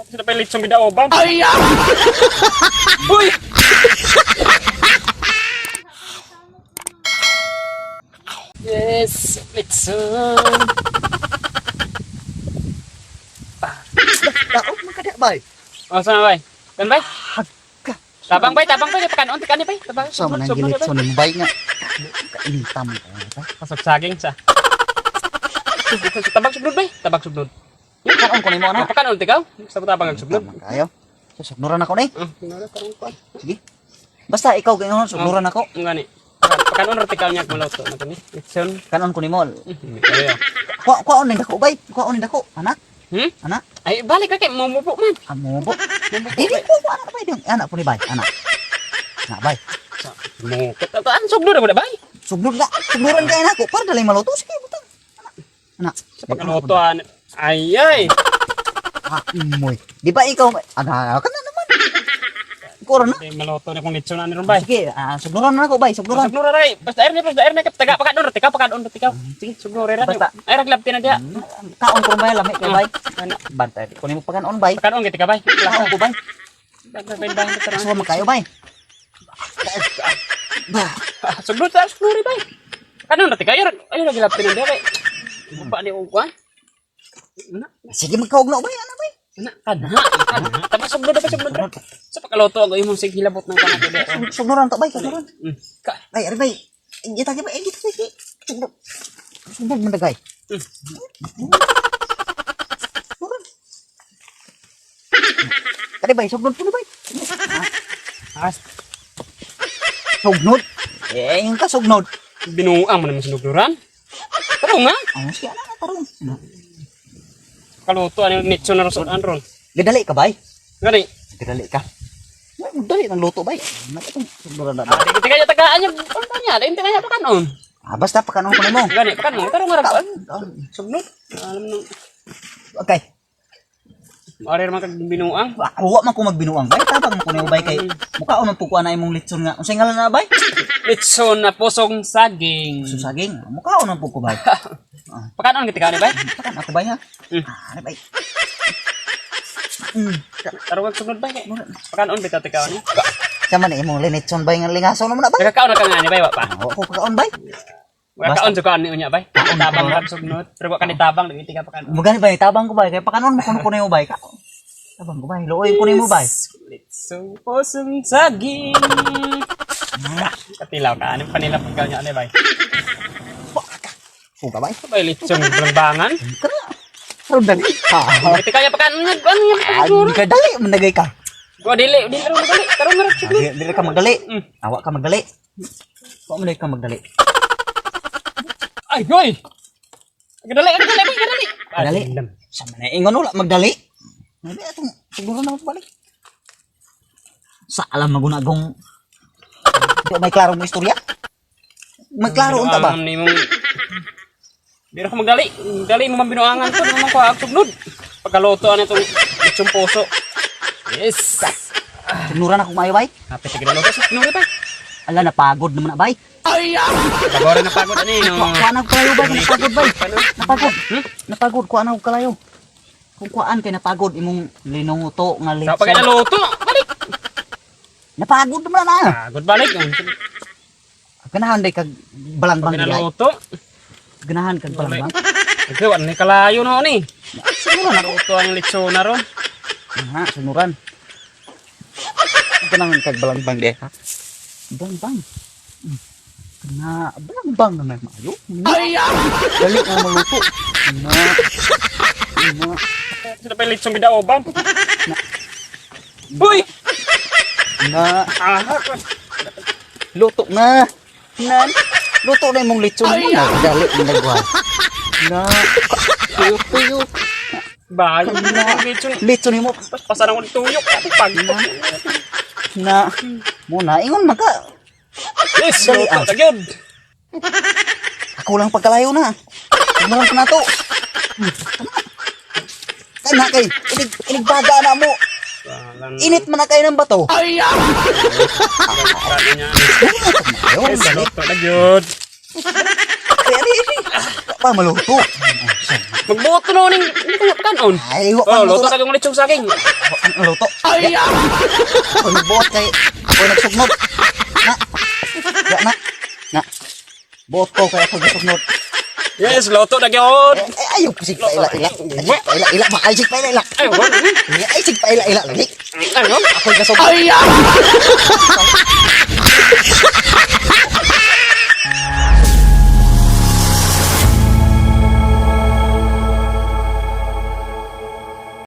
Sila pa litsong gidaoban. Ay! Uy! Yes, litson. Daog man kada bay. Oh, sana bay? Kan bay? Hagka. Tabang bay, tabang bay, pakanon tika ni bay. Tabang. Sa man ang gilitson ni bay nga. Kainitam ko ba? Pasok saging sa. Tabang sublod bay, tabang sublod. Kaon ko nimo ana. Pakanon tika. Sa tabang ang sublod. Tama kayo. Sugnuran ako ni. Nara karon pa. Sige. Basta ikaw kay ngono sugnuran ako. Ang gani. Pakanon ra tika niya maluto na kani. Litson. Kanon ko nimo. Kayo. Kuha kuhaon ni dako bay. Kuhaon ni dako. Anak, Hmm? anak. Ay, balik ka kay mumupo man. Amo bo. Dili ko ko anak bay dong. Anak po ni bay. Anak. Anak bay. Mo, kataan sublod ra bay. Sugnur ka. Sugnuran kay nako para dalay maluto sige butang. Anak. Anak. Sa pagkalutoan. Ay ay. Ah, moy. Di ba ikaw ana ka na naman. Ikaw ra na. Ay, maluto na kung litson na ni ron bay. Sige, ah, sugnuran na ako bay, sugnuran. Sublod ra ray. Basta air ni, basta air ni kap taga pakanon ra tika, pakanon ra tika. Sige. Sublod ra. Basta. Ay ra glabti na diha. Kaon ko bay lami kay bay. Ano? Bantay ko nimo pagkaon bay. Pakanon gid tika bay. Kaon ko bay. Bay bay bay. Suwa man kayo bay. Ba, Sublod sa sublod bay. Kanon ra tika ay ra ay ra glabti na diha bay. Bupa ni og kwan. Na, sige magkaugno bay ana bay. na kana. Kana. Tapos sublod ra sublod ra. Sa pagkaluto ang imong sig hilabot ng kanang diha. Sugnuran to bay, sugnuran. Ka. Ay, ari bay. Ingita bay, ingita bay. Sugnur. Sugnur man dagay. Sugnuran. Kani bay, sugnur po na bay. Ah, Sugnod. Eh, yung ka sugnod. Binuang mo naman sinugduran. Taro nga. Ang siya na tarong. Kaluto ano yung nitso na rosuan ron. Gadali ka bay. Gani. Gadali ka. Ay, Dali ng luto bay. Ano itong sugnuran na? Ah, di kita kaya tagaan niya. Ano niya? Di kaya pakanon. Ah, basta pakanon ko nimo. Gani, pakanon. Taro nga raguan. Kaon. Sugnod. Alam nung Okay. Maari man kag binuang. Wa wa man ko magbinuang bay. Tabang man ko nimo bay kay mukaon man pud ko ana imong litson nga. Unsay ngalan na bay? Litso na pusong saging. Susaging. Mukaon man pud ko bay. Pakanon kita kani bay. Pakan ako bay ha. Ah, ano bay. Taro kag sugnod bay. Pakanon bitaw tika ni. Sa man imong linitson bay nga lingaso naman na bay. Nagakaon na ka nga ni bay wa pa. Wa ko pagkaon bay. Wa kaon jud kaon ni unya bay. Tabang kag sugnod. Pero wa kani tabang di tika pakanon. Mugani bay tabang ko bay kay pakanon mo kuno ko nimo bay. Kaon. Tabang ko bay. Luoy ko nimo bay. Litso pusong saging. Katilaw ka. Anong panila pagkaon niya ani bay? Suga bay. Bay litsong balangbangan. Kana. Karon dali. Ah, Hindi kaya pakanon nga ano nga ah, di ka dali managay ka. Wa dili dili ra magali. Karon nga ra Ah, sugnod. Di di ka magdali. Mm. Awa ka magdali. Wa man ka magdali. Ay goy. Gadali, gadali, bay, gadali. Gadali. Sa man ingon wala magdali. Hindi atong siguro na magbalik. Sa alam magunagong Di may klaro mo istorya? May klaro unta ba? Nimong Di ra ko magdali. Dali mo man binuangan ko, di mo man ko ag sugnod. Pagkaluto ani itong litsong puso. Yes. Signuran ako maayo bay. Kapit sa ginaluto sa sugnod ba? Ala napagod naman na bay. Pagore na pagod ani no. Kuha na ko kalayo bay, napagod bay. Napagod. Hmm? Napagod kuha na ko kalayo. Kung kuhaan kay napagod imong linunguto nga Sa litson. pagkaluto, balik. Napagod naman na. Pagod balik. Ganahan day kag balangbang di ay. Pagkaluto. Ganahan kag balangbang. Ikaw, ano ni kalayo no ni? Siguro na ko. Luto ang litso na ron. Ha, sunuran. Ganahan kag balangbang di ay, ha. Balangbang. Na balangbang na may maayo. Ay! Dali nga maluto. Na. Na. Sila pa yung litsong gidaoban. Uy! Na. Ah, Luto na. Na. Luto na imong litson mo na. Dali na nagwa. Na. Tuyok tuyok. bayo na litson. Litson nimo. Pas pasan ako tuyok. Pag. Na. Muna ingon man ka. Yes, Dali, luto ah. na gyud. Ako lang pagkalayo na. Huwag na to. Kana kay inig inigbaga na mo. Walang Init man na kayo ng bato. Ay! Ayo, Yes, dali. luto na gyud. Kaya di, di. Pa maluto. Magbuot to noon hindi ko nga pagkanon. Ay, wa Oh, pa luto na kong lechong saging. Ang luto. Ay! Ako nagbuot kay ako nagsugnod. Na. Ya na. Na. Buot ko kay ako nagsugnod. Yes, luto na gyud. Eh, ay, ayaw sig pa ila ila. Ay, pa ila ila ba? Ay, sig pa ila ila. Ay, wala. Ay, sig pa ila ila lagi. Ay, no? Ako nagsugnod. Ay!